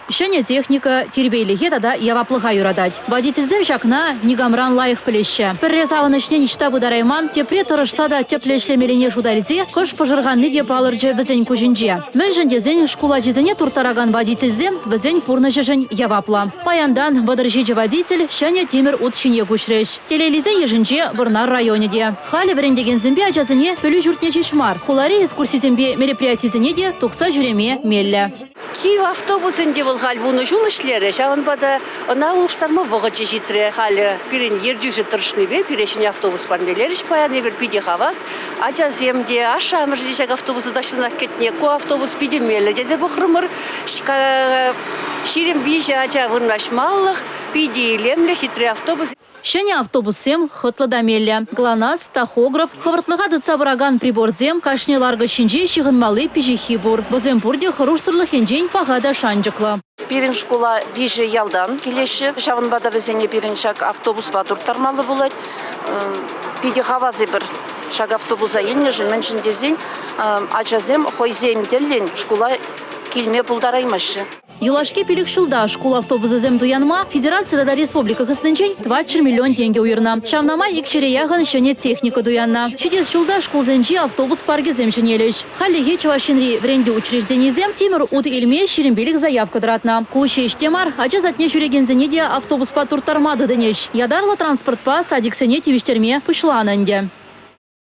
Ҫӗнӗ техника тирпейлӗхе тата яваплӑха юратать. Водительсем ҫакна никамран лайӑх пӗлеҫҫӗ. Пӗрре савӑнӑҫне ниҫта пытарайман, тепре тӑрӑшса та тӗплӗ ӗҫлемеллине шута илсе кӑшт пӑшӑрханни те палӑрчӗ вӗсен куҫӗнче. Мӗншӗн тесен шкул ачисене турттаракан водительсем вӗсен пурнӑҫӗшӗн яваплӑ. Паянтан 37 водитель ҫӗнӗ тимӗр ут ҫине куҫрӗҫ. Телейлисен йышӗнче Вӑрнар районӗ те. Халӗ вӗрентекенсемпе ачасене пӗлӳ ҫуртне ҫеҫ мар, хулари экскурсисемпе мероприятисене те тухса ҫӳреме меллӗ. Кив автобус ӗнтӗ вӑл халь вунӑ ҫул ӗҫлерӗ, ҫавӑнпа та ӑна улӑштарма вӑхӑчӗ ҫитрӗ. Халӗ пирӗн ертӳҫӗ тӑрӑшнипе пире ҫӗнӗ автобус парнелерӗҫ паян. Эпир питӗ хавас. Ачасем те, ашшӗ-амӑшӗ те ҫак автобуса таҫтанах кӗтнӗ. Ку автобус питӗ меллӗ тесе пӑхрӑмӑр. 23 ача вырнаҫмалӑх питӗ илемлӗ, хитре автобус. Ҫӗнӗ автобуссем хӑтлӑ та меллӗ. ГЛОНАСС, тахограф, хӑвӑртлӑха тытса пыракан приборсем, кашни ларкӑч ҫинче ҫыхӑнмалли пиҫиххи пур. Вӗсем пурте хӑрушсӑрлӑх енчен паха та шанчӑклӑ. Пирӗн шкула виҫӗ ялтан килеҫҫӗ. Ҫавӑнпа та вӗсене пирӗн ҫак автобуспа турттармалла пулать. Питӗ хавас эпир ҫак автобуса илнӗшӗн, мӗншӗн тесен ачасем хӑйсен тӗллӗн шкула килме пултараймаҫҫӗ. Юлашки пилӗк ҫулта шкул автобусӗсем туянма федераци тата республика хыснинчен 400 миллион тенкӗ уйӑрнӑ. Ҫавна май икҫӗре яхӑн ҫӗнӗ техника туяннӑ. Ҫитес ҫулта шкулсенчи автобус паркӗсем ҫӗнелӗҫ. Хальлӗхе Чӑваш Енри вӗрентӳ учрежденийӗсем тимӗр ут илме 25 заявка тӑратнӑ. Ку ҫеҫ те мар, ача садне ҫӳрекенсене те автобуспа турттарма тытӑнӗҫ. Ятарлӑ транспортпа садиксене тивӗҫтерме пуҫланӑ ӗнтӗ.